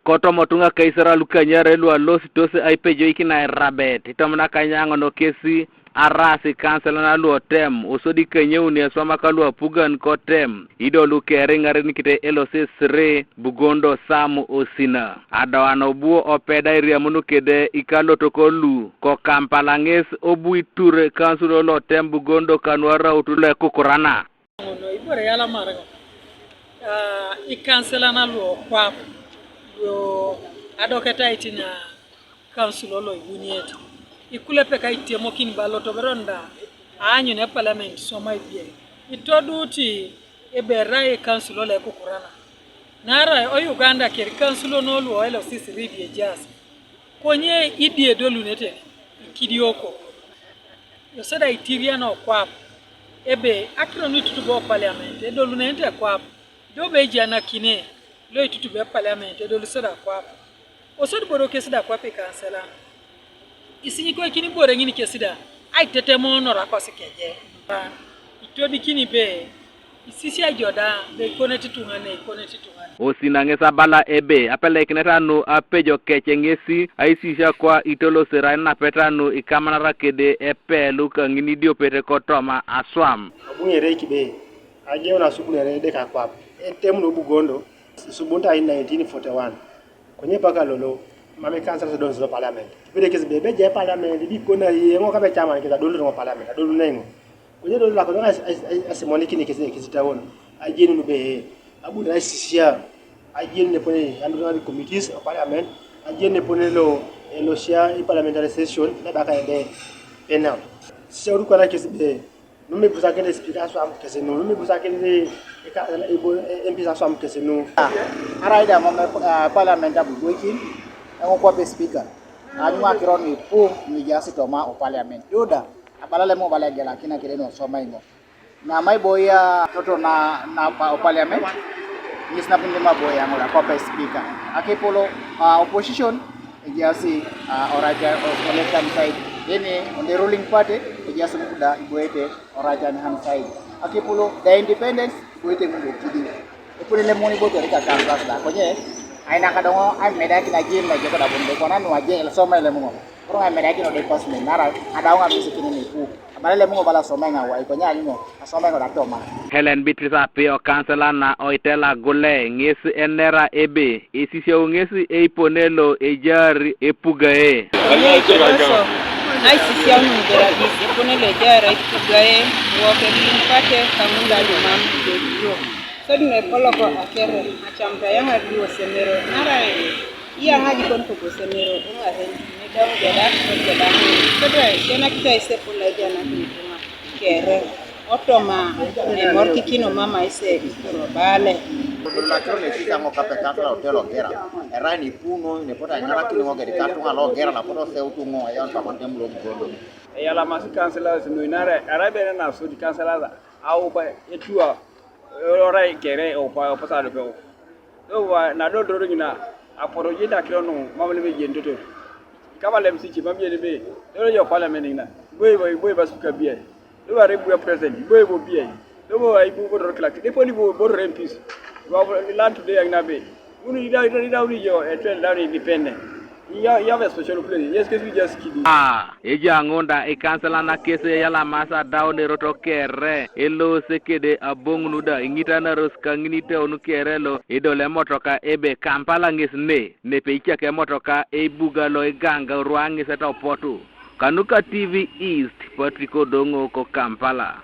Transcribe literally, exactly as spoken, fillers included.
Kotomo tuŋa kaisara lukanyare lualositos aipejoikin airabet itomona kanyaŋono kesi aras ikanselan luotem osodi kanyeuni eswamaka luapugan kotem ido lukeriŋarenikite elosisiri bugondo sam osina adoan obuo opeda iriamun kede ikalotoko lu kokampala ŋes obu itur kansulo lotem bugondo kanuaraut loekukurana. Ŋun ibore yalamar ŋo, ah, ikanselan luokwap luo adoketait na kansulo loibuniet ikulepek aitemokin ba lotoberon da aanyun epaliament somai bie itodut ebe erai ikansulo loekukurana naarai o Uganda kere ikansulo noluo elosisiri bie ejaas. Konye idi edolunete ikidioko, yoseda itirian okwap, ebe akiro nuitutub o parliament edolunenete kwap, do be ejianakine lo itutub e parliament edolu soda kwap, osodi bodo kesida kwap ikansela. Isinyikoikin ibore ŋini kesida aitetemonor akosi keje, itodikini be isisia jo da be ikoneti tuŋa ne ikoneti tuŋa ne. Osina ŋes abala ebe apeleikinet anu apejo kece ŋesi aisisia kwa itolosere ainapet anu ikamanara kede epelu kaŋin idiopet kotoma aswam. Abuŋere ikibe ajeun asubunere edeka kwap etem lobugondo isubunit ai nineteen forty one. Konye paka lolo mam ikanisa sedons lo parliament kibede kesi bebe je parliament bikona yeŋo kabe chairman kesi adolunete ŋo parliament adolunete ŋo. Konye do lak do asimonikin kesi kesi tawon ajenun be abuni aisisia ajenun nepone andutunari committees of parliament ajenun nepone lo elosia i parliamentary session nebaka ebe penal sisia urukana kesi be Numibusakini spika aswam kesinu, numibusakini ika- ibu- M Ps aswam kesinu. Arai da mam eh, parliament abugoikin eŋo kwape spika. Anyuma kiron ipu nijasi toma o parliament. Duda abala lemo bala egelakina kede no soma imo. Na mai boya toto na na pa- o parliament. Nis na pun lima boya ŋola kwape spika. Akipolo ah, opposition ejiasi ah, oraja o left hand side. Ini on the ruling party ejiasi muda iboete orajan hand side. Akipulu the independence boite ŋun lokidi. Epone lemuni boto rika kansas da konye aina kadoŋo aimedakin ajin da jeko da bunde kona nu aje elsoma elemuŋo. Koro aimedakin ode pasme nara adaŋo amisikini niku. Abala lemuŋo bala soma ŋawai konye anyuŋo asoma ŋo da toma. Helen Beatrice Apio kansela na oitela gule ŋes enera ebe Esisiau ŋes eipone lo ejaar epugae. Konye iteroso aisisiaun nujeragis epone lo ejaar epugae wok ebilimpate kaŋun da lumam idokiyo. Sodi nuepolok akere acamut ayaŋar luosemero naarai iyaŋajikon kogosemero oŋaren nedaun jeda kojeda sodi aisianakit aisepon loijanakini ituŋa kere. Otoma emorikikino mama ise ikuro bale. Lakiro ne sisa ŋo kape kata la hotel ogera. Erai ni puno ne pota ngara kini ŋo gedi katuŋa lo ogera la poto seutu ŋo ayon papa tem lo godo. Eyala masi kanselas no inare erai bene na sodi kanselas au ba etua. Erai kere opa opa sa do pe. Dowa na dodoro nyina aporo je da kiro no mamle be je ndoto. Kama lem si chi mamle be. Doro jo parliament nyina. Boy boy boy bas ka biya. Dowa re buya president boy bo biya. Dowa ai bu bo doro kla. De poli bo bo re peace. Wa land today nyina be. Unu ida ida ida unu jo e trend down independent. You have a special place. Yes, yes, we just kidding. Ah, ejaŋo da ikansela nakes eyalamasi adaun erot kere eloose kede aboŋunu da iŋitanaros kaŋiniteun kere lo idol emotoka ebe Kampala ŋes ne nepe icak emotoka eibuga lo igaŋ rua ŋes etopotu. Kanuka T V East, Patrick Odoŋo ko Kampala.